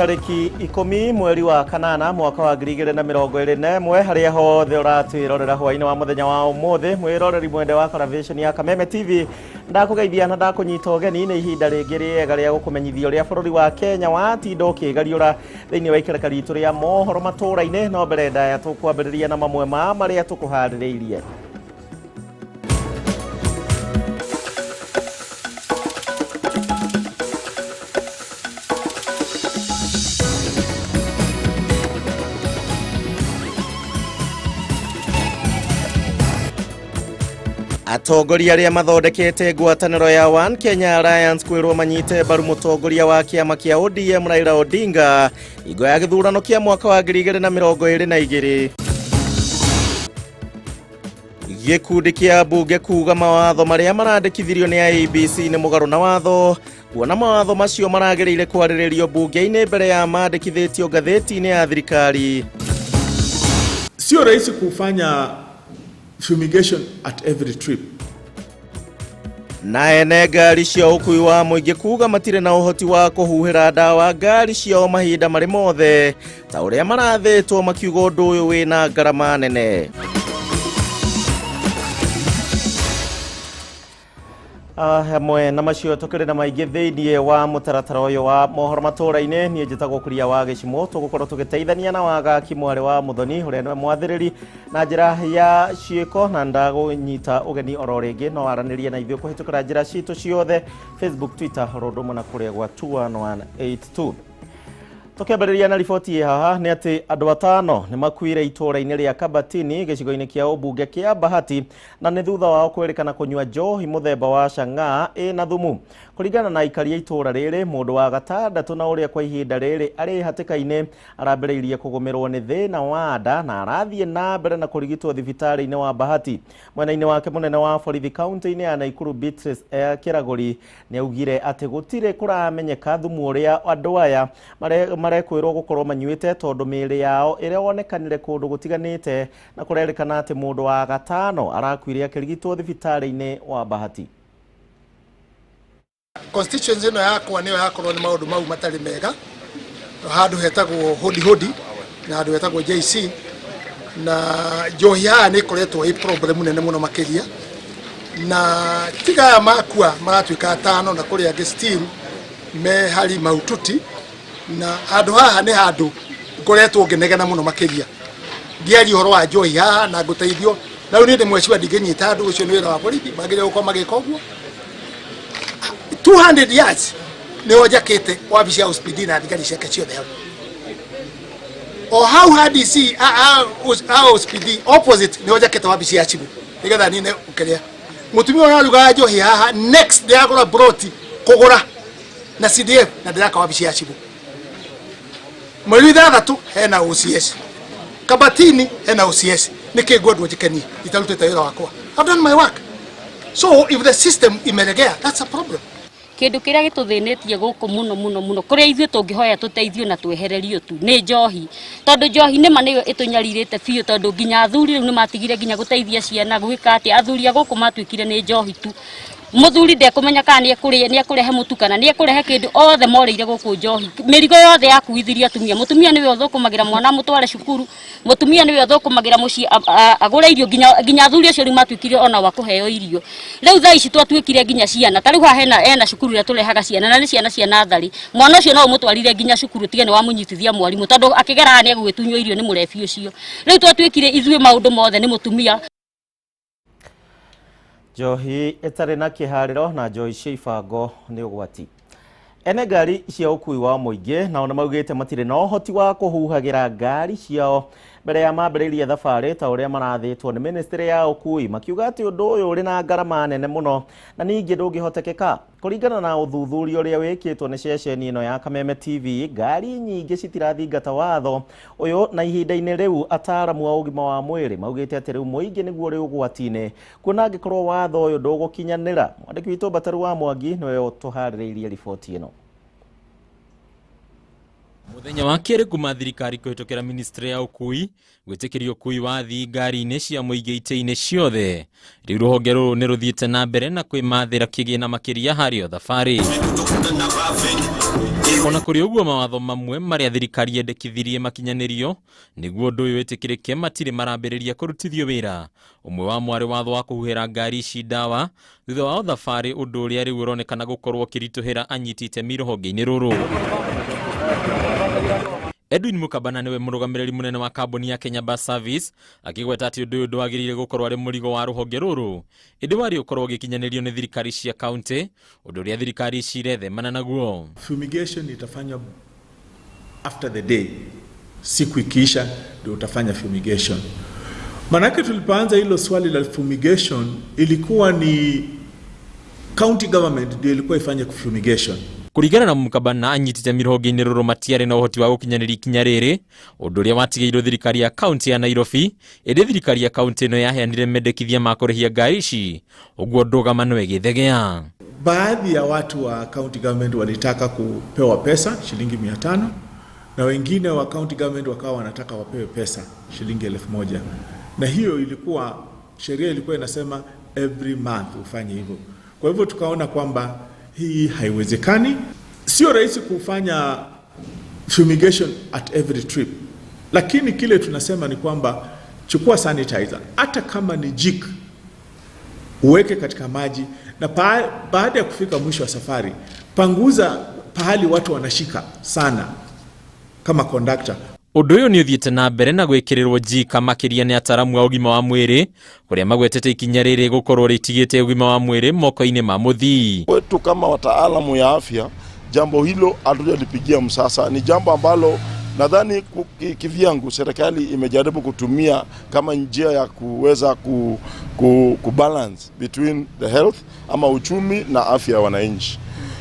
Tarĩki 10 mweri wa kanana mwaka wa 2021, harĩa hothe ũratwĩrorera hwainĩ wa mũthenya wa ũmũthĩ, mwĩroreri mwende wa Coravation ya Kameme TV, ndakũgeithia na ndakũnyita ũgeni. Nĩ ihinda rĩngĩ rĩega rĩa gũkũmenyithia ũrĩa bũrũri wa Kenya watinda ũkĩgariũra thĩinĩ wa ikereka ritũ rĩa mohoro matũũra-inĩ. No mbere ndaya tũkwambĩrĩria na mamwe ma marĩa tũkũharĩrĩirie. Atongoria arĩa mathondekete ngwatanĩro ya One Kenya Alliance kwĩrwo manyite mbaru mũtongoria wa kĩama kĩa ODM Raila Odinga hingo ya gĩthurano kĩa mwaka wa 2022. Gĩkundi kĩa mbunge kuga mawatho marĩa marandĩkithirio nĩ IEBC nĩ mũgarũ na watho, kuona mawatho macio maragĩrĩire kwarĩrĩrio mbunge-inĩ mbere ya mandĩkithĩtio ngathĩti-inĩ ya thirikari. Sio rahisi kufanya fumigation at every trip. Na ene ngari cia ũkui wa mũingĩ kuga matirĩ na ũhoti wa kũhuhĩra ndawa ngari ciao mahinda marĩ mothe ta ũrĩa marathĩtwo, makiuga ũndũ ũyũ wĩna ngarama nene. Hamwe na macio tũkĩrĩ na maingĩ thĩinĩ wa mũtaratara ũyũ wa mohoro matũũra-inĩ. Niĩ njĩtagwo Kuria wa Gĩcimũ, tũgũkorwo tũgĩteithania na Wagaki mwarĩ wa Mũthoni ũrĩa nĩwe mwathĩrĩri na njĩra ya ciĩko, na ndagũnyita ũgeni oro rĩngĩ no aranĩrie na ithuĩ kũhĩtũkĩra njĩra citũ ciothe, Facebook, Twitter, oro ũndũ ũmwe na kũrĩa gwa 21182. Tũkĩambĩrĩria na riboti ĩ haha nĩ atĩ andũ atano nĩ makuire itũũra-inĩ rĩa Kabatini gĩcigo-inĩ kĩa ũmbunge kĩa Bahati, na nĩ thutha wao kwĩrĩkana kũnyua njohi mũthemba wa chang'aa ĩna thumu. Kũringana na aikari a itũũra rĩrĩ, mũndũ wa gatandatũ na ũrĩa kwa ihinda rĩrĩ arĩ hatĩka-inĩ arambĩrĩirie kũgũmĩrwo nĩ thĩna wa nda na arathiĩ na mbere na kũrigitwo thibitarĩ-inĩ wa Bahati. Mwena-inĩ wake, mũnene wa borithi kaunti-inĩ ya Naikuru Beatrice Kĩragũri nĩ augire atĩ gũtirĩ kũramenyeka thumu ũrĩa andũ aya marekwĩrwo gũkorwo manyuĩte, tondũ mĩĩrĩ yao ĩronekanire kũndũ gũtiganĩte, na kũrerĩkana atĩ mũndũ wa gatano arakuire akĩrigitwo thibitarĩ-inĩ wa Bahati. Constituency ĩno yakwa nĩyo yakorwo nĩ maũndũ mau matarĩ mega, handũ hetagwo Hodi Hodi na handũ hetagwo JC, na njohi haha nĩ ĩkoretwo ĩ problem nene mũno makĩria, na tiga aya makua maratuĩka atano, na kũrĩ angĩ still me hali mahututi. Na handũ haha nĩ handũ ngoretwo ngĩnegena mũno makĩria ndiaria ũhoro wa njohi haha na ngũteithio. Na rĩu niĩ ndĩ mwecua, ndingĩnyita andũ, ũcio nĩ wĩra wa borithi, magĩrĩire gũkorwo magĩka ũguo. 200 yards nĩho njakĩte wabici ya OCPD na thigari ciake ciothe hau, o hau ha DC a OCPD opposite nĩho njakĩte wabici ya chibu nĩgetha nine ũkĩrĩa mũtumia ũraruga njohi haha. Next ndĩragũra broti kũgũra na CDF na ndĩraka wabici ya chibu. Mweri 6 hena OCS Kabatini, hena OCS. Nĩkĩ ngwendwo njikenie itarutĩte wĩra wakwa? I've done my work. So if the system imeregea, that's a problem. Kĩndũ kĩrĩa gĩtũthĩnĩtie gũkũ mũno mũno mũno, kũrĩa ithuĩ tũngĩhoya tũteithio na twehererio tu nĩ njohi, tondũ njohi nĩma nĩyo ĩtũnyarirĩte biũ, tondũ nginya athuri rĩu nĩ matigire nginya gũteithia ciana gwĩka atĩa. Athuri a gũkũ matuĩkire nĩ njohi tu. Mũthuri ndekũmenya kana nĩ ekũrehe mũtu kana nĩ ekũrehe kĩndũ, othe morĩire gũkũ njohi. Mĩrigo yothe yakuithirio atumia. Mũtumia nĩwe ũthũkũmagĩra mwana amũtware cukuru, mũtumia nĩwe ũthũkũmagĩra mũciĩ agũre irio, nginya athuri acio rĩu matuĩkire ona wa kũheo irio. Rĩu thaa ici twatuĩkire nginya ciana, ta rĩu haha hena cukuru ĩrĩa tũrehaga ciana, na nĩ ciana cia natharĩ. Mwana ũcio no ũmũtwarire nginya cukuru tige nĩ wamũnyitithia mwarimũ, tondũ akĩgera haha nĩ egũgĩtunywo irio nĩ mũrebi ũcio. Rĩu twatuĩkire ithuĩ maũndũ mothe nĩ mũtumia. Njohi ĩtarĩ na kĩharĩro na njohi cia ibango nĩ ũgwati. Ene ngari cia ũkui wa mũingĩ nao nĩ maugĩte matirĩ na ũhoti wa kũhuhagĩra ngari ciao mbere ya mambĩrĩirie thabarĩ ta ũrĩa marathĩtwo nĩ ministry ya ũkui, makiuga atĩ ũndũ ũyũ ũrĩ na ngarama nene mũno na ningĩ ndũngĩhotekeka. Kũringana na ũthuthuria ũrĩa wĩkĩtwo nĩ ceceni ĩno ya Kameme TV, ngari nyingĩ citirathingata watho ũyũ, na ihinda-inĩ rĩu ataaramu a ũgima wa mwĩrĩ maugĩte atĩ rĩu mũingĩ nĩguo ũrĩ ũgwati-inĩ, kuona angĩkorwo watho ũyũ ndũgũkinyanĩra. Mwandĩki witũ Mbataru wa Mwangi nĩwe ũtũharĩrĩirie riboti ĩno. Mũthenya wa kerĩ kuma thirikari kũhĩtũkĩra ministry ya ũkui gwĩtĩkĩria ũkui wa athii ngari-inĩ cia mũingĩ itĩ-inĩ ciothe, rĩu rũhonge rũrũ nĩ rũthiĩte na mbere na kwĩmathĩra kĩgĩna makĩria harĩ o thabarĩ. Ona kũrĩ ũguo, mawatho mamwe marĩa thirikari yendekithirie makinyanĩrio nĩguo ũndũ ũyũ wĩtĩkĩrĩke matirĩ marambĩrĩria kũrutithio wĩra. Ũmwe wa mwarĩ watho wa kũhuhĩra ngari ici ndawa thutha wa o thabarĩ, ũndũ ũrĩa rĩu ũronekana gũkorwo ũkĩritũhĩra anyiti itemi rũhonge-inĩ rũrũ. Edwin Mukabana nĩwe mũrũgamĩrĩri mũnene wa kambuni ya Kenya Bus Service, akĩgweta atĩ ũndũ ũyũ ndwagĩrĩire gũkorwo arĩ mũrigo wa rũhonge rũrũ, ĩndĩ warĩ ũkorwo ũgĩkinyanĩrio nĩ thirikari cia kaunti, ũndũ ũrĩa thirikari ici irethemana naguo. Fumigation itafanywa after the day, siku ikiisha ndio utafanya fumigation. Manake tulipoanza hilo swali la fumigation ilikuwa ni county government ndio ilikuwa ifanye fumigation. Kũringana na Mukabana, anyiti itemi rũhonge-inĩ rũrũ matiarĩ na ũhoti wa gũkinyanĩria ikinya rĩrĩ, ũndũ ũrĩa watigĩirwo thirikari ya kaunti ya Nairobi, ĩndĩ thirikari ya kaunti ĩno yaheanire mendekithia ma kũrĩhia ngari ici, ũguo ndũgamano ĩgĩthegea. Baadhi ya watu wa county government walitaka kupewa pesa shilingi 500 na wengine wa county government wakawa wanataka wapewe pesa shilingi 1000, na hiyo ilikuwa sheria ilikuwa inasema every month ufanye hivyo. Kwa hivyo tukaona kwamba hii haiwezekani, sio rahisi kufanya fumigation at every trip, lakini kile tunasema ni kwamba chukua sanitizer, hata kama ni Jik, uweke katika maji na baada ya kufika mwisho wa safari panguza pahali watu wanashika sana kama conductor. Ũndũ ũyũ nĩ ũthiĩte na mbere na gwĩkĩrĩrwo njika makĩria nĩ ataramu a ũgima wa mwĩrĩ, kũrĩa magwetete ikinya rĩrĩ gũkorwo rĩtigĩte ũgima wa mwĩrĩ moko-inĩ ma mũthii. Kwetu kama wataalamu ya afya, jambo hilo hatujalipigia msasa. Ni jambo ambalo nadhani kivyangu serikali imejaribu kutumia kama njia ya kuweza ku balance between the health ama uchumi na afya ya wananchi.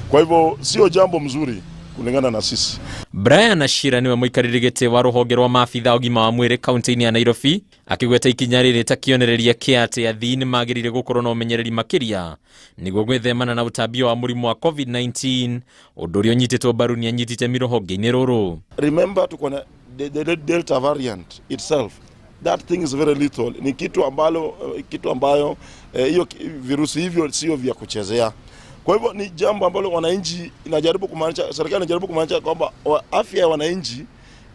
Kwa hivyo sio jambo mzuri kulingana na sisi. Brian Ashira niwe mũikarĩri gĩtĩ wa rũhonge rwa maabitha ũgima wa mwĩrĩ kaunti-inĩ ya Nairobi, akĩgweta ikinya rĩrĩ ta kĩonereria kĩa atĩ athii nĩ magĩrĩire gũkorwo na ũmenyereri makĩria nĩguo gwĩthemana na ũtambio wa mũrimũ wa COVID-19, ũndũ ũrĩa ũnyitĩtwo mbaru nĩ anyiti itemi rũhonge-inĩ rũrũ. Remember, tuko na the Delta variant itself. That thing is very lethal. Ni kitu ambalo kitu ambayo hiyo virusi hivyo sio vya kuchezea. Kwa hivyo ni jambo ambalo wananchi inajaribu kumaanisha, serikali inajaribu kumaanisha kwamba afya ya wananchi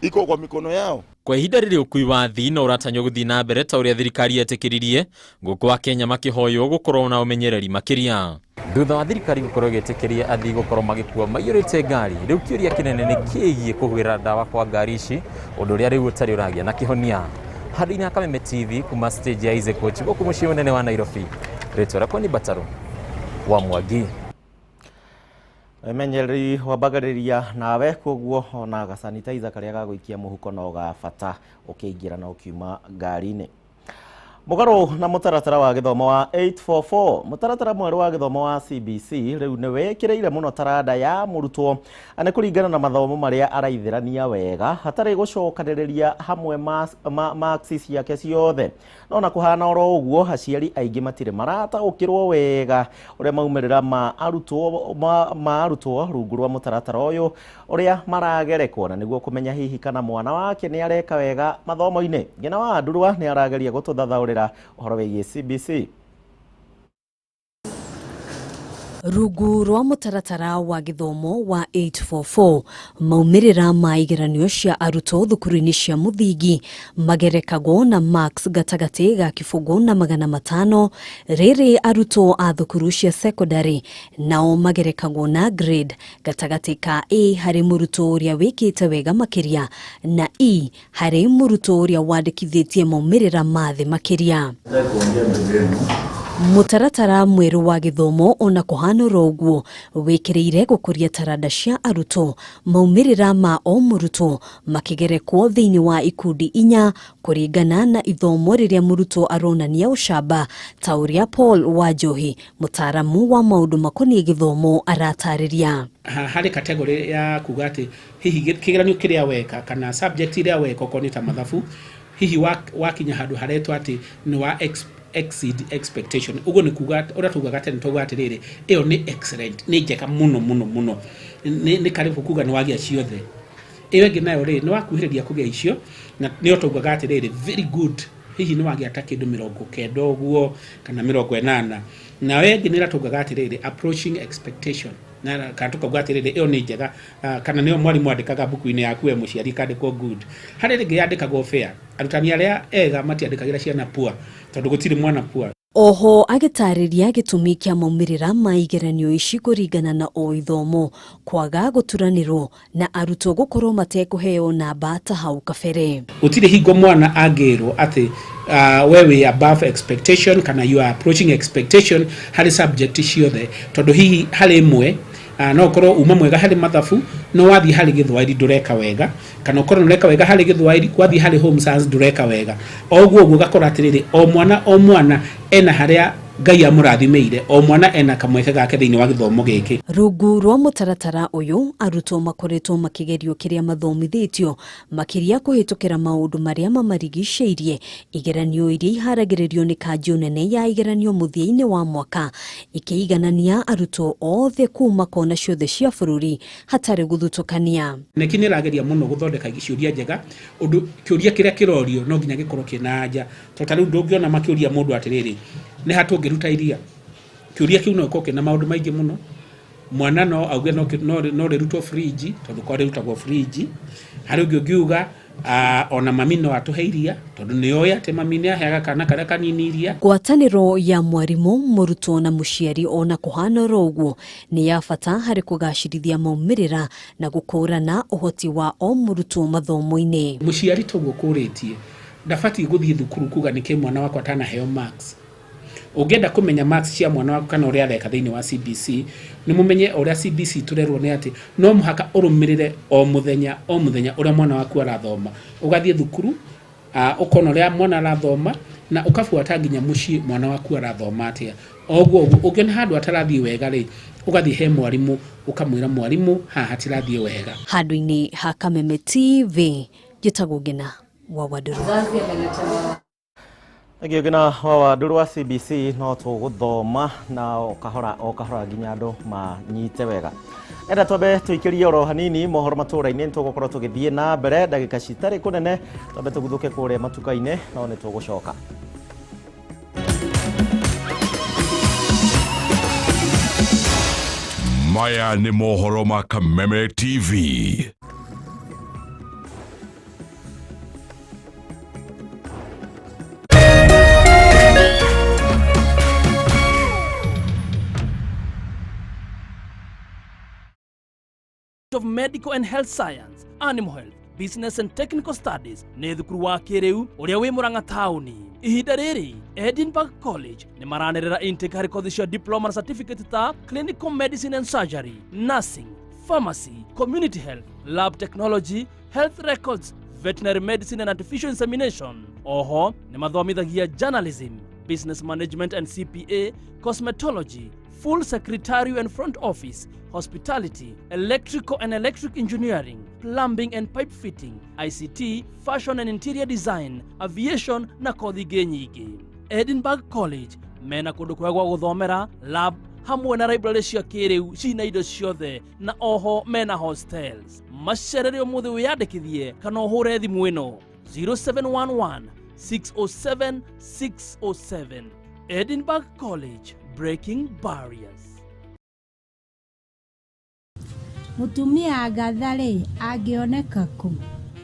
iko kwa mikono yao. Kwa ihinda rĩrĩ, ũkui wa athii no ũratanywo gũthiĩ na mbere ta ũrĩa thirikari yetĩkĩririe, gũkũ wa Kenya makĩhoywo gũkorwo na ũmenyereri makĩria thutha wa thirikari gũkorwo ĩgĩtĩkĩria athii gũkorwo magĩkua maiyũrĩte ngari. Rĩu kĩũria kĩnene nĩ kĩgiĩ kũhuhĩra ndawa kwa ngari ici, ũndũ ũrĩa rĩu ũtarĩ ũragĩa na kĩhonia. Handũ-inĩ ha Kameme TV kuma stage ya Easy Coach gũkũ mũciĩ mũnene wa Nairobi, rĩtwa rĩakwa nĩ Mbataro wa Mwangi. Ũmenyereri wambagĩrĩria nawe, koguo ona gasanitizer karĩa gagũikia mũhuko no ga bata ũkĩingĩra na ũkiuma ngari-inĩ. Mũgarũ na mũtaratara wa gĩthomo wa 844, mũtaratara mwerũ wa gĩthomo wa CBC rĩu nĩ wĩkĩrĩire mũno taranda ya mũrutwo na nĩ kũringana na mathomo marĩa araithĩrania wega hatarĩ gũcokanĩrĩria hamwe marks ciake ciothe. No na kũhana oro ũguo, aciari aingĩ matirĩ marataũkĩrwo wega ũrĩa maumĩrĩra ma arutwo rungu rwa mũtaratara ũyũ ũrĩa maragerekwo na nĩguo kũmenya hihi kana mwana wake nĩ areka wega mathomo-inĩ. Ngina wa Ndurwa nĩ arageria gũtũthathaũrĩra ũhoro wĩgiĩ CBC. Rungu rwa mũtaratara wa gĩthomo wa 844, maumĩrĩra ma igeranio cia arutwo thukuru-inĩ cia mũthingi magerekagwo na marks gatagatĩ ga 0 na 500, rĩrĩ arutwo a thukuru cia secondary nao magerekagwo na grade gatagatĩ ka A harĩ mũrutwo ũrĩa wĩkĩte wega makĩria na E harĩ mũrutwo ũrĩa wandĩkithĩtie maumĩrĩra ma thĩ makĩria. Mũtaratara mwerũ wa gĩthomo, ona kũhana oro ũguo, wĩkĩrĩire gũkũria taranda cia arutwo, maumĩrĩra ma o mũrutwo makĩgerekwo thĩinĩ wa ikundi inya kũringana na ithomo rĩrĩa mũrutwo aronania ũcamba, ta ũrĩa Paul Wanjohi, mũtaaramu wa maũndũ makoniĩ gĩthomo, aratarĩria. Harĩ category ya kuga atĩ hihi kĩgeranio kĩrĩa weka kana subject ĩrĩa weka, okorwo nĩ ta mathabu, hihi wakinya handũ haretwo atĩ nĩ wa exceed expectation. Ũguo nĩ kuga ũrĩa tugaga tene, tugaga atĩrĩrĩ, ĩyo nĩ excellent, nĩ njega mũno mũno mũno, nĩ karibu kuga nĩ wagĩa ciothe. Ĩyo ĩngĩ nayo rĩ, nĩ wakuhĩrĩria kũgĩa icio, na nĩyo tugaga atĩrĩrĩ, very good, hihi nĩ wagĩa ta kĩndũ 90 ũguo kana 80. Nayo ĩngĩ nĩ ĩrĩa tugaga atĩrĩrĩ, approaching expectation. Na kana tukauga atiriri iyo ni njega, kana niyo mwarimu andikaga buku-inĩ yaku we mũciari ikandĩkwo good. Harĩ rĩngĩ yandĩkagwo fair, arutani arĩa ega matiandĩkagĩra ciana poor tondũ gũtirĩ mwana poor. Oho agĩtarĩria gĩtũmi kĩa maumĩrĩra ma igeranio ici kũringana na o ithomo kwaga gũturanĩrwo na arutwo gũkorwo matekũheo namba ta hau kabere. Gũtirĩ hingo mwana angĩrwo atĩ we wĩ above expectation kana you are approaching expectation harĩ subject ciothe, tondũ hihi harĩ ĩmwe no ũkorwo uma mwega harĩ mathabu no wathiĩ harĩ gĩthwaĩri ndũreka wega, kana ũkorwo nĩũreka wega harĩ gĩthwaĩri wathiĩ harĩ home science ndũreka wega. O ũguo ũguo ũgakora atĩrĩrĩ o mwana ena harĩa Ngai amũrathimĩire, o mwana ena kamweke gake thĩinĩ wa gĩthomo gĩkĩ. Rungu rwa mũtaratara ũyũ arutwo makoretwo makĩgerio kĩrĩa mathomithĩtio makĩria kũhĩtũkĩra maũndũ marĩa mamarigicĩirie. Igeranio iria iharagĩrĩrio nĩ kanjũ nene ya igeranio mũthia-inĩ wa mwaka ikĩiganania arutwo othe kuma kona ciothe cia bũrũri hatarĩ gũthutũkania. KNEC nĩ ĩrageria mũno gũthondeka ciũria njega, ũndũ kĩũria kĩrĩa kĩrorio no nginya gĩkorwo kĩna anja, tondũ ta rĩu ndũngĩona makĩũria mũndũ atĩrĩrĩ nĩ ha tũngĩruta iria, kĩũria kĩu no gĩkorwo kĩna maũndũ maingĩ mũno. Mwana no auge no rĩrutwo fridge tondũ kwa rĩrutagwo fridge. Harĩ ũngĩ ũngiuga ona mami no atũhe iria tondũ nĩoĩ atĩ mami nĩaheaga kana karĩa kanini iria. Ngwatanĩro ya mwarimũ, mũrutwo na mũciari ona kũhana oro ũguo nĩ ya bata harĩ kũgacĩrithia maumĩrĩra na gũkũrana ũhoti wa o mũrutwo mathomo-inĩ. Mũciari toguo kũrĩtie ndabatiĩ gũthiĩ thukuru kuga nĩkĩ mwana wakwa atanaheo marks. Ũngĩenda kũmenya marks cia mwana waku kana ũrĩa areka thĩinĩ wa CBC, nĩ mũmenye ũrĩa CBC tũrerwo nĩ atĩ no mũhaka ũrũmĩrĩre o mũthenya ũrĩa mwana waku arathoma. Ũgathiĩ thukuru ũkona ũrĩa mwana arathoma na ũkabuata nginya mũciĩ mwana waku arathoma atĩa. O ũguo ũguo ũngĩona handũ atarathiĩ wega rĩ, ũgathiĩ he mwarimũ ũkamwĩra mwarimũ haha hatirathiĩ wega. Handũ-inĩ ha Kameme TV njĩtagwo Ngina wa Wandũrũ. Thengiũ Ngina wa Wandũrũ wa CBC no tũgũthoma na o kahora nginya andũ manyite wega. Enda twambe tũikĩrie oro hanini mohoro matũra-inĩ, nĩtũgũkorwo tũgĩthiĩ na mbere ndagĩka citarĩ kũnene, twambe tũguthũke kũrĩa matuka-inĩ no nĩtũgũcoka. Maya nĩ mohoro ma Kameme TV. Of Medical and Health Science, Animal Health, Business and Technical Studies nĩ thukuru wa kĩrĩu ũrĩa wĩ Murang'a taũni. Ihinda rĩrĩ Edinburgh College nĩ maranĩrĩra intake harĩ kothi cia diploma na certificate ta Clinical Medicine and Surgery, Nursing, Pharmacy, Community Health, Lab Technology, Health Records, Veterinary Medicine and Artificial Insemination. Oho nĩ mathomithagia Journalism, Business Management and CPA, Cosmetology, Full Secretarial and Front Office, Hospitality, Electrical and Electric Engineering, Plumbing and Pipe Fitting, ICT, Fashion and Interior Design, Aviation na kothi ingĩ nyingĩ. Edinburgh College mena kũndũ kwega gwa gũthomera, lab hamwe na library cia kĩrĩu cina indo ciothe na oho mena hostels. Macerere ũmũthĩ wĩyandĩkithie kana ũhũre thimũ ĩno 0711 607 607. Edinburgh College, breaking barriers. Mũtumia ngatha-rĩ angĩoneka kũ?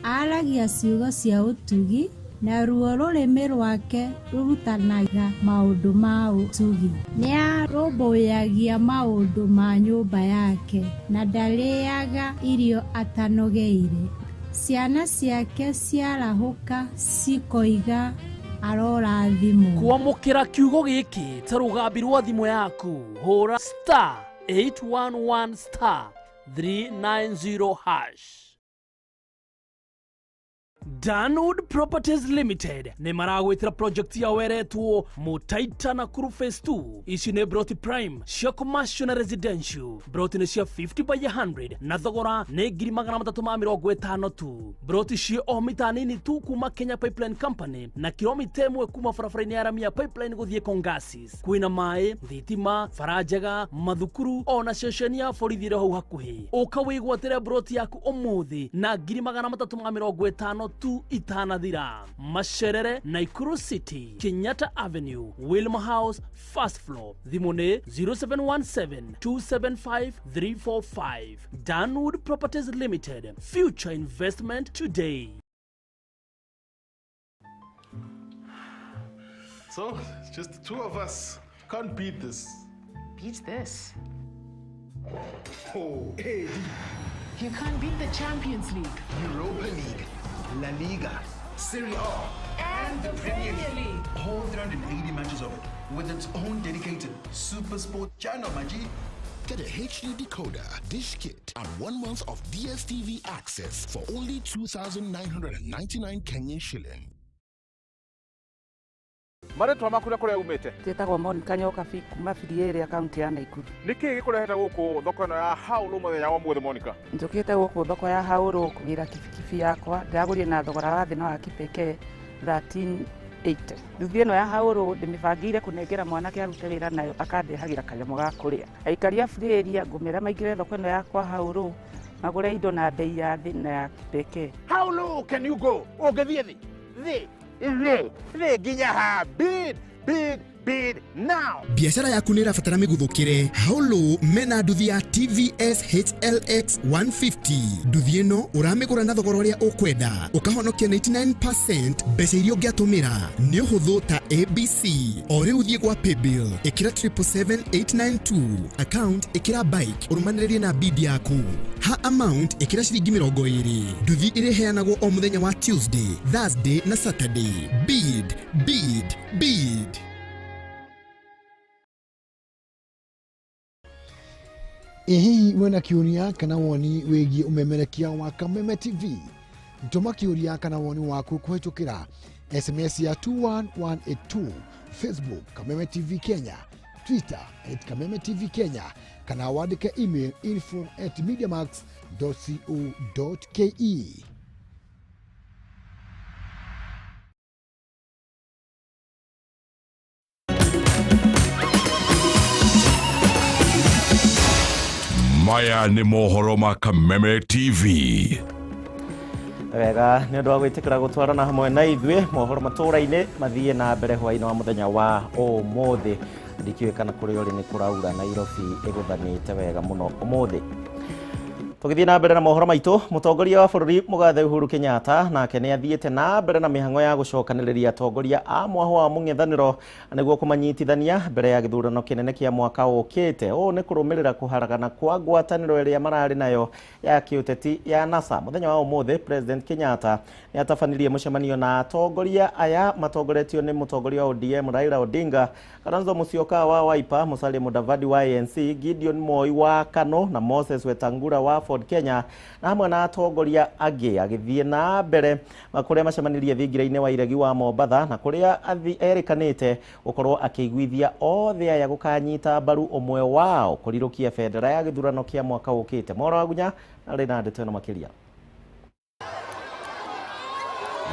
Aragia ciugo cia ũtugi na ruo rũrĩmĩ rwake rũrutanaga maũndũ ma ũtugi. Nĩarũmbũyagia maũndũ ma nyũmba yake na ndarĩaga irio atanogeire. Ciana ciake ciarahũka cikoiga arorathimwo. Kwamũkĩra kiugo gĩkĩ ta rũgambi rwa thimũ yaku, hũra star 811 star 390 hash. Danwood Properties Limited nĩ maragwĩtĩra project ya weretwo Mutaita Nakuru Phase 2. Ici nĩ broti prime cia commercial na residential. Broti nĩ cia 50 by 100 na thogora nĩ 350 tu. Broti ciĩ o mita nini tu kuma Kenya Pipeline Company na kilomita 1 kuma barabara-inĩ ya rami ya pipeline gũthiĩ Kongasis. Kwĩna maĩ, thitima, bara njega, mathukuru ona ceceni ya borithi ĩrĩ hau hakuhĩ. Ũka wĩgwatĩre broti yaku ũmũthĩ na 350 tu itanathira. Macerere Nakuru City, Kenyatta Avenue, Wilma House, first floor. Thimũ nĩ 0717 275 345. Danwood Properties Limited, future investment today. So, it's just the two of us. Can't beat this. Beat this? Oh, hey. You can't beat the Champions League, Europa League, La Liga, Serie A, and the Premier League. All 380 matches of it, with its own dedicated Super Sport channel, Maji. Get a HD decoder, dish kit, and 1 month of DSTV access for only 2,999 Kenyan shilling. Marĩtwa maku na kũrĩa umĩte? Njĩtagwo Monica Nyokabi kuma Biriĩrĩa kaunti ya Nakuru. Nĩkĩ gĩkũrehete gũkũ thoko ĩno ya Haũrũ mũthenya wa ũmũthĩ, Monica? Njũkĩte gũkũ thoko ya Haũrũ kũgĩra kibikibi yakwa, ndĩragũrire na thogora wa thĩ na wa kipekee 1380. Nduthi ĩno ya Haũrũ ndĩmĩbangĩire kũnengera mwanake arute wĩra nayo akandehagĩra kanyamũ ga kũrĩa. Aikari a Biriĩria ngũmera maingĩre thoko ĩno yakwa Haũrũ magũre indo na bei ya thĩ na ya kipekee. How low can you go? Ũngĩthiĩ thĩ? Thĩ. Thĩ nginya ha. Bid, bid, bid now. Biashara yaku nĩ ĩrabatara mĩguthũkĩre. Haũlũ mena nduthi ya TVS HLX 150. Nduthi ĩno ũramĩgũra na thogora ũrĩa ũkwenda, ũkahonokia 99% mbeca iria ũngĩatũmĩra. Nĩ ũhũthũ ta ABC. O rĩu thiĩ gwa paybill, ĩkĩra 777892, account ĩkĩra bike, ũrũmanĩrĩrie na bid yaku. Ha amount ĩkĩra ciringi 20. Nduthi ĩrĩheanagwo o mũthenya wa Tuesday, Thursday na Saturday. Bid, bid, bid. Ĩ hihi wĩna kĩũria kana woni wĩgiĩ ũmemerekia wa Kameme TV? Tũma kĩũria kana woni waku kũhĩtũkĩra SMS ya 21182, Facebook Kameme TV Kenya, Twitter @Kameme TV Kenya, kana wandĩke email info@mediamax.co.ke. Maya nĩ mohoro ma Kameme TV. Wega nĩ ũndũ wa gwĩtĩkĩra gũtwarana hamwe na ithuĩ mohoro matũũra-inĩ mathiĩ na mbere hwaĩ-inĩ wa mũthenya wa ũmũthĩ. Ndikĩũĩ kana kũrĩa ũrĩ nĩ kũraura. Nairobi ĩgũthanĩte wega mũno ũmũthĩ. Tũgĩthiĩ na mbere na mohoro maitũ, mũtongoria wa bũrũri Mũgathe Uhuru Kenyatta nake nĩ athiĩte na mbere na mĩhang'o ya gũcokanĩrĩria atongoria a mwahũ wa mũng'ethanĩro nĩguo kũmanyitithania mbere ya gĩthurano kĩnene kĩa mwaka ũkĩte. Ũũ nĩ kũrũmĩrĩra kũharagana kwa ngwatanĩro ĩrĩa mararĩ nayo ya kĩũteti ya NASA. Mũthenya wa ũmũthĩ President Kenyatta nĩ atabanirie mũcemanio na atongoria aya matongoretio nĩ mũtongoria wa ODM Raila Odinga, Kalonzo Musyoka wa Wiper, Musalia Mudavadi wa ANC, Gideon Moi wa KANU na Moses Wetangula wa Ford Kenya, na hamwe na atongoria angĩ. Agĩthiĩ na mbere kũrĩa macemanirie thingira-inĩ wa iregi wa Mombatha na kũrĩa erĩkanĩte gũkorwo akĩiguithia othe aya gũkanyita mbaru ũmwe wao kũrirũkia bendera ya gĩthurano kĩa mwaka ũkĩte. Moro Wagunya arĩ na ndeto ĩno makĩria.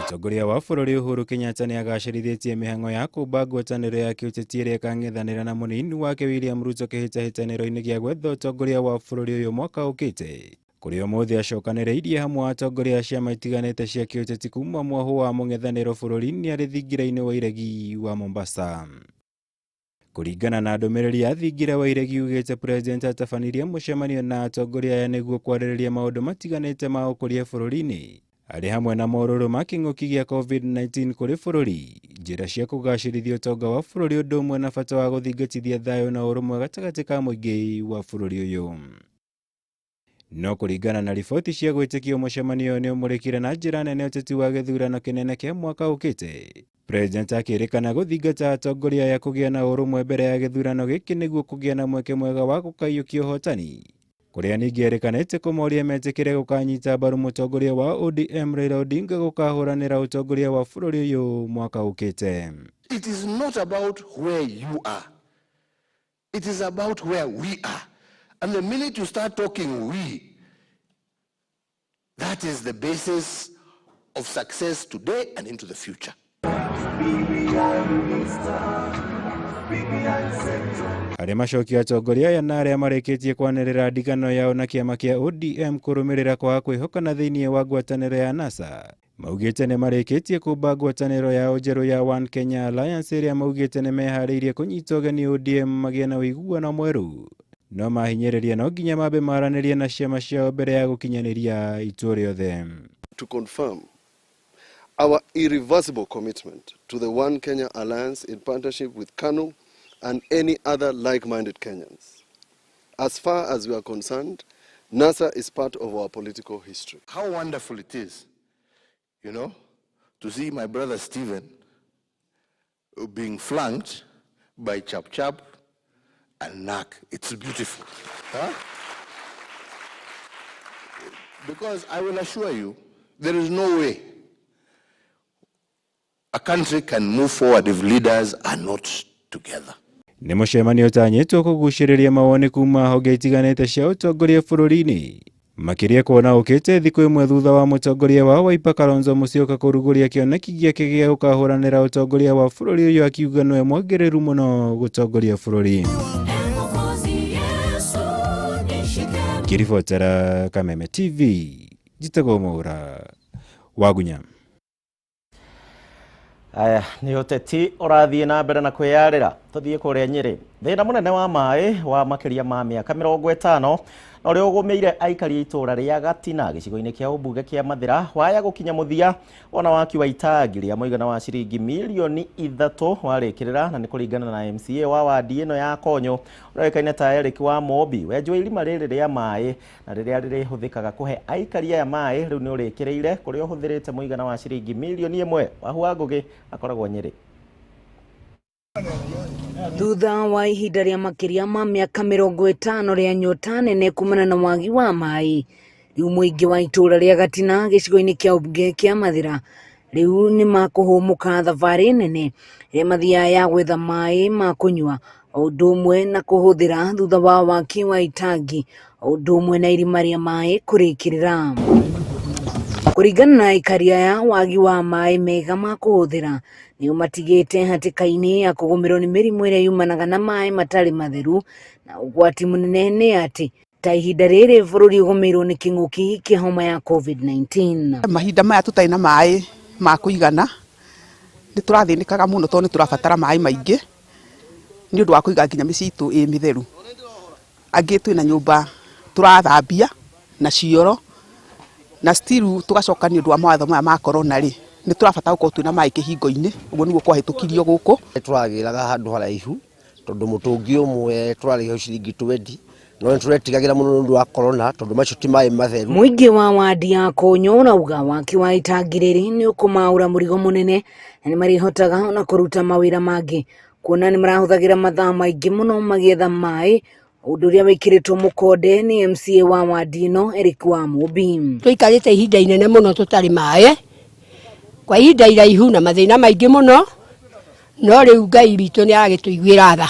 Mũtongoria wa bũrũri Uhuru Kenyatta nĩ agacĩrithĩtie mĩhang'o ya kũmba ngwatanĩro ya kĩũteti ĩrĩa ĩkang'ethanĩra na mũnini wake William Ruto kĩhĩtahĩtanĩro-inĩ gĩa gwetha ũtongoria wa bũrũri ũyũ mwaka ũkĩte. Kũrĩa ũmũthĩ acokanĩrĩirie hamwe atongoria a ciama itiganĩte cia kĩũteti kuma mwahũ wa mũng'ethanĩro bũrũri-inĩ arĩ thingira-inĩ wa iregi wa Mombasa. Kũringana na ndũmĩrĩri ya thingira wa iregi ugĩte President atabanirie mũcemanio na atongoria aya nĩguo kwarĩrĩria maũndũ matiganĩte ma ũkũria bũrũri-inĩ, arĩ hamwe na morũrũ ma kĩng'ũki gĩa COVID-19 kũrĩ bũrũri, njĩra cia kũgacĩrithia ũtonga wa bũrũri ũndũ ũmwe na bata wa gũthingatithia thayũ na ũrũmwe gatagatĩ ka mũingĩ wa bũrũri ũyũ. No kũringana na riboti cia gwĩtĩkio mũcemanio nĩ ũmũrĩkire na njĩra nene ũteti wa gĩthurano kĩnene kĩa mwaka ũkĩte. President akĩrĩkana gũthingata atongoria aya kũgĩa na ũrũmwe mbere ya gĩthurano gĩkĩ nĩguo kũgĩa na mweke mwega wa gũkaiyũkia ũhotani, kũrĩa ningĩ erĩkanĩte kũmoria metĩkĩre gũkanyita mbaru mũtongoria wa ODM Raila Odinga gũkahũranĩra ũtongoria wa bũrũri ũyũ mwaka ũkĩte. It is not about where you are. It is about where we are. And the minute you start talking we, that is the basis of success today and into the future. Arĩa macokio atongoria aya na arĩa marĩkĩtie kwanĩrĩra ndigano yao na kĩama kĩa ODM kũrũmĩrĩra kwaga kwĩhokana thĩinĩ wa ngwatanĩro ya NASA Maugĩte nĩ marĩkĩtie kũmba ngwatanĩro yao njerũ ya One Kenya Alliance ĩrĩa maugĩte nĩ meharĩirie kũnyita ũgeni ODM magĩe na ũiguano mwerũ. No mahinyĩrĩria no nginya mambe maranĩrie na ciama ciao mbere ya gũkinyanĩria itua rĩothe. To confirm our irreversible commitment to the One Kenya Alliance in partnership with KANU and any other like-minded Kenyans. As far as we are concerned, NASA is part of our political history. How wonderful it is, to see my brother Stephen being flanked by Chap Chap and Nak. It's beautiful. Huh? Because I will assure you, there is no way a country can move forward if leaders are not together. Nĩ mũcemanio ũtanyĩtwo kũgucĩrĩria mawoni kuma honge itiganĩte cia ũtongoria bũrũri-inĩ, makĩria kuona ũkĩte thikũ ĩmwe thutha wa mũtongoria wa Wiper Kalonzo Musyoka kũrugũria kĩoneki gĩake gĩa gũkahũranĩra ũtongoria wa bũrũri ũyũ akiuga nĩwe mwagĩrĩru mũno gũtongoria bũrũri. Ngĩribotera Kameme TV, njĩtagwo Mwaura Wagunya. Aya nĩ ũteti ũrathiĩ na mbere na kwĩyarĩra. Tũthiĩ kũrĩa Nyĩrĩ. Thĩna mũnene wa maĩ wa makĩria ma mĩaka 50 na ũrĩa ũgũmĩire aikari a itũũra rĩa Gatina gĩcigo-inĩ kĩa ũmbunge kĩa Mathĩra waya gũkinya mũthia ona waki wa itangi rĩa mũigana wa ciringi mirioni 3 warĩkĩrĩra, na nĩ kũringana na MCA wa wadi ĩno ya Konyo ũrĩa ta Eric wa Mobi. Wenjwo irima rĩrĩ rĩa maĩ na rĩrĩa rĩrĩhũthĩkaga kũhe aikari aya maĩ rĩu nĩ ũrĩkĩrĩire kũrĩa ũhũthĩrĩte mũigana wa ciringi mirioni 1. Wahu wa Ngũgĩ akoragwo Nyĩrĩ. Thutha wa ihinda rĩa makĩria ma mĩaka 50 rĩa nyota nene kumana na wagi wa maĩ, rĩu mũingĩ wa itũũra rĩa Gatina gĩcigo-inĩ kĩa ũmbunge kĩa Mathĩra rĩu nĩ makũhũmũka thabarĩ nene ĩrĩa mathiaga ya gwetha maĩ ma kũnyua o ũndũ ũmwe na kũhũthĩra thutha wa waki wa itangi o ũndũ ũmwe na irima rĩa maĩ kũrĩkĩrĩra. Kũringana na aikari aya, wagi wa maĩ mega ma kũhũthĩra nĩ ũmatigĩte hatĩka-inĩ ya kũgũmĩrwo nĩ mĩrimũ ĩrĩa yumanaga na maĩ matarĩ matheru, na ũgwati mũnene nĩ atĩ ta ihinda rĩrĩ bũrũri ũgũmĩirwo nĩ kĩng'ũki kĩa homa ya COVID-19. Mahinda maya tũtarĩ na maĩ ma kũigana nĩ tũrathĩnĩkaga mũno tondũ nĩ tũrabatara maĩ maingĩ nĩ ũndũ wa kũiga nginya mĩciĩ itũ ĩ mĩtheru. Angĩ twĩna nyũmba tũrathambia na cioro na still tugacoka nĩ ũndũ wa mawatho maya ma corona rĩ nĩ tũrabatara gũkorwo twĩna maĩ kĩhingo-inĩ, ũguo nĩguo kwahĩtũkirio gũkũ. Tũragĩraga handũ haraihu tondũ mũtũngi ũmwe tũrarĩha ciringi 20, no nĩ tũretigagĩra mũno nĩ ũndũ wa corona tondũ macio ti maĩ matheru. Mũingĩ wa wadi ya Konyo ũrauga waki wa itangi rĩrĩ nĩ ũkũmaũra mũrigo mũnene na nĩ marĩhotaga ona kũruta mawĩra mangĩ, kuona nĩ marahũthagĩra mathaa maingĩ mũno magĩetha maĩ, ũndũ ũrĩa wĩkĩrĩtwo mũkonde nĩ MCA wa wadi ĩno Eric wa Mũmbi. Tũikarĩte ihinda inene mũno tũtarĩ maĩ kwa ihinda iraihu na mathĩna maingĩ mũno, no rĩu Ngai witũ nĩ aragĩtũiguĩra tha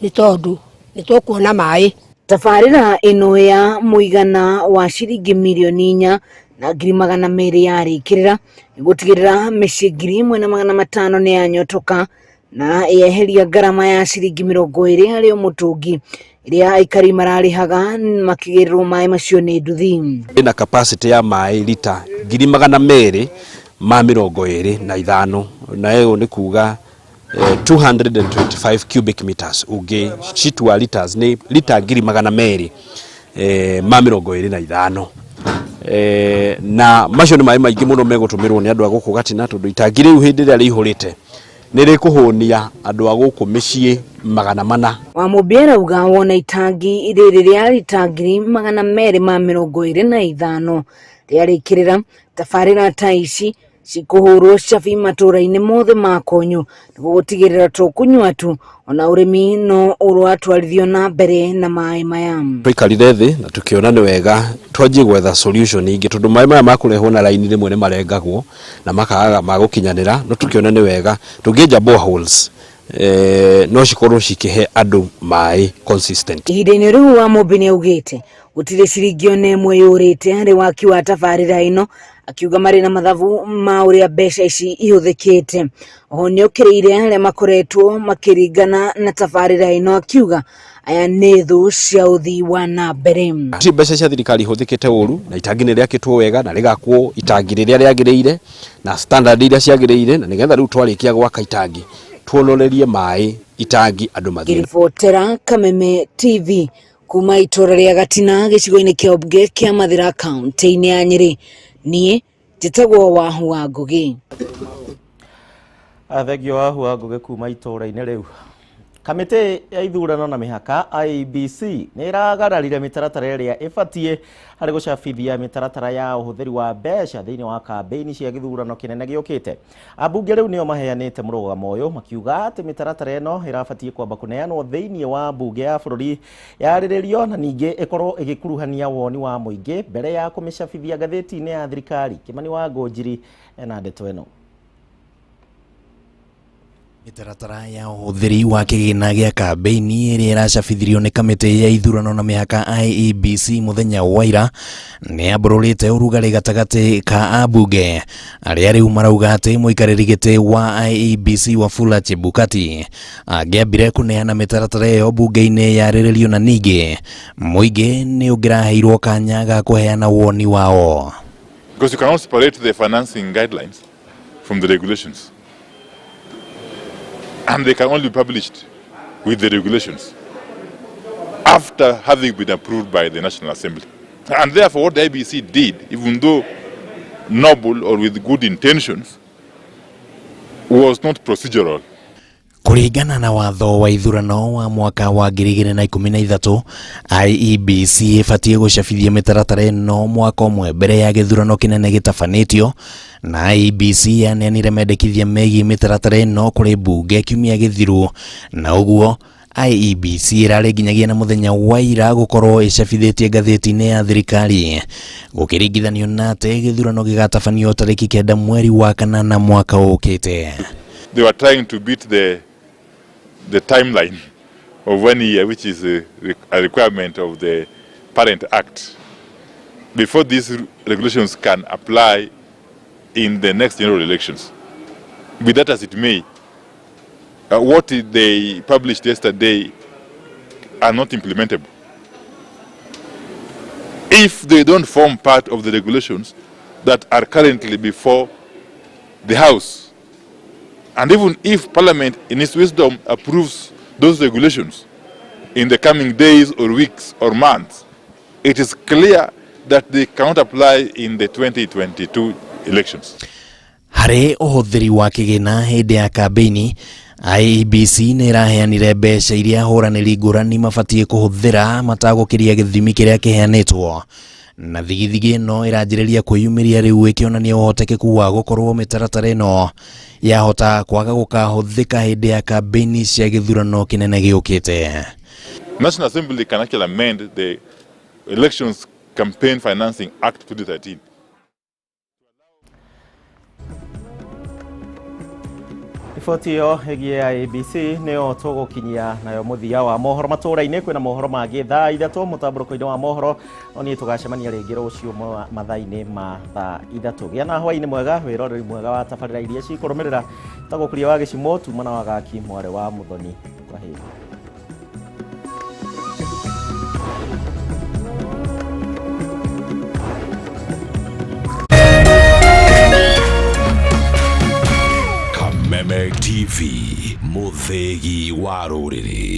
nĩ tondũ nĩ tũkuona maĩ. Tabarĩra ĩno ya mũigana wa ciringi mirioni 4,200 yarĩkĩrĩra gũtigĩrĩra mĩciĩ 1,500 nĩ yanyotoka na yeheria ngarama ya ciringi 20 harĩ o mũtũngi ĩrĩa aikari mararĩhaga makĩgĩrĩrwo maĩ macio nĩ nduthi. Ĩna capacity ya maĩ lita 225,000 na ĩyo nĩ kuga 225 cubic meters, ũngĩ citua liters nĩ lita 225,000. Na macio nĩ maĩ maingĩ mũno megũtũmĩrwo nĩ andũ a gũkũ Gatina tondũ itangi rĩu hĩndĩ ĩrĩa rĩihũrĩte nĩ rĩkũhũnia andũ a gũkũ mĩciĩ 400. Wamũmbi arauga wona itangi rĩrĩ rĩa lita 225,000 rĩarĩkĩrĩra tabarĩra ta ici cikũhũrwo cabi matũũra-inĩ mothe ma Konyo nĩguo gũtigĩrĩra to kũnyua tu ona ũrĩmi no ũratwarithio na mbere na maĩ maya. Twaikarire thĩ na tukiona nĩ wega twanjie gwetha solution ingĩ tondũ maĩ maya makũrehwo na raini rĩmwe nĩ marengagwo na makaga ma gũkinyanĩra, no tukiona nĩ wega tũngĩenja boreholes no cikorwo cikĩhe andũ maĩ consistent. Ihinda-inĩ rĩu Wamũmbi nĩ augĩte gũtirĩ ciringi ona ĩmwe yũrĩte harĩ waki wa tabarĩra ĩno, akiuga marĩ na mathabu ma ũrĩa mbeca ici ihũthĩkĩte. Oho nĩokĩrĩire arĩa makoretwo makĩringana na tabarĩra ĩno akiuga Aya nĩ thũ cia ũthii wa na mbere. Ti mbeca cia thirikari ihũthĩkĩte ũru na itangi nĩ rĩakĩtwo wega na rĩgakwo itangi rĩrĩa rĩagĩrĩire na standard iria ciagĩrĩire, na nĩgetha rĩu twarĩkia gwaka itangi tuonorerie maĩ itangi andũ mathiĩ. Ngĩribotera Kameme TV kuma itũra rĩa Gatina gĩcigo-inĩ kĩa Obunge kĩa Mathira kaunti-inĩ ya Nyĩrĩ, niĩ njĩtagwo Wahu wa Ngũgĩ. Thengio Wahu wa Ngũgĩ kuma itũra-inĩ rĩu. Kamĩtĩ ya ithurano na mĩhaka IEBC nĩ ĩragararire mĩtaratara ĩrĩa ĩbatiĩ harĩ gũcabithia mĩtaratara ya ũhũthĩri wa mbeca thĩinĩ wa kambĩini cia gĩthurano kĩnene gĩũkĩte. Ambunge rĩu nĩo maheanĩte mũrũgamo ũyũ makiuga atĩ mĩtaratara ĩno ĩrabatiĩ kwamba kũneanwo thĩinĩ wa mbunge ya bũrũri yarĩrĩrio na ningĩ ĩkorwo ĩgĩkuruhania woni wa mũingĩ mbere ya kũmĩcabithia ngathĩti-inĩ ya thirikari. Kĩmani wa Ngũnjiri ena ndeto ĩno. Mĩtaratara ya ũhũthĩri wa kĩgĩna gĩa kambĩini ĩrĩa ĩracabithirio nĩ kamĩtĩ ya ithurano na mĩhaka IEBC mũthenya wa ira nĩ yambũrũrĩte ũrugarĩ gatagatĩ ka ambunge arĩa rĩu marauga atĩ mũikarĩri gĩtĩ wa IEBC Wafula Chebukati angĩambire kũneana mĩtaratara ĩyo mbunge-inĩ yarĩrĩrio na ningĩ mũingĩ nĩ ũngĩraheirwo kanya ga kũheana woni wao. Because you cannot separate the financing guidelines from the regulations. And they can only be published with the regulations after having been approved by the National Assembly. And therefore, what the IBC did, even though noble or with good intentions, was not procedural. Kũringana na watho wa ithurano wa mwaka wa 2013, IEBC ĩbatiĩ gũcabithia mĩtaratara ĩno mwaka ũmwe mbere ya gĩthurano kĩnene gĩtabanĩtio, na IEBC yaneanire mendekithia megiĩ mĩtaratara ĩno kũrĩ mbunge kiumia gĩthiru, na ũguo IEBC ĩrarĩ nginyagia na mũthenya wa ira gũkorwo ĩcabithĩtie ngathĩti-inĩ ya thirikari gũkĩringithanio na atĩ gĩthurano gĩgatabanio tarĩki 9 mweri wa 8 mwaka ũkĩte. They were trying to beat the timeline of 1 year, which is a requirement of the Parent Act, before these regulations can apply in the next general elections. Be that as it may, what they published yesterday are not implementable if they don't form part of the regulations that are currently before the House. And even if Parliament, in its wisdom, approves those regulations in the coming days or weeks or months, it is clear that they cannot apply in the 2022 elections. Harĩ ũhũthĩri wa kĩgĩna hĩndĩ ya kambĩini, IEBC nĩ ĩraheanire mbeca iria ahũranĩri ngũrani mabatiĩ kũhũthĩra matagũkĩria gĩthimi kĩrĩa kĩheanĩtwo, na thigithigi ĩno ĩranjĩrĩria kwĩyumĩria rĩu ĩkĩonania ũhotekeku wa gũkorwo mĩtaratara ĩno yahota kwaga gũkahũthĩka hĩndĩ ya kambĩini cia gĩthurano kĩnene gĩũkĩte. National Assembly can actually amend the Elections Campaign Financing Act 2013. Riboti ĩyo ĩgiĩ IEBC nĩyo tũgũkinyia nayo mũthia wa mohoro matũra-inĩ. Kwĩna mohoro mangĩ thaa 3 mũtambũrũko-inĩ wa mohoro, no niĩ tũgacemania rĩngĩ rũciũ mathaa-inĩ ma thaa 3. Gĩa na hwaĩ-inĩ mwega, wĩroreri mwega wa tabarĩra iria cikũrũmĩrĩra. Tagwo Kuria wa Gĩcimo, tuma na Wagaki mwarĩ wa Mũthoni. Kwaheri. Kameme TV, mũthĩgi wa rũrĩrĩ.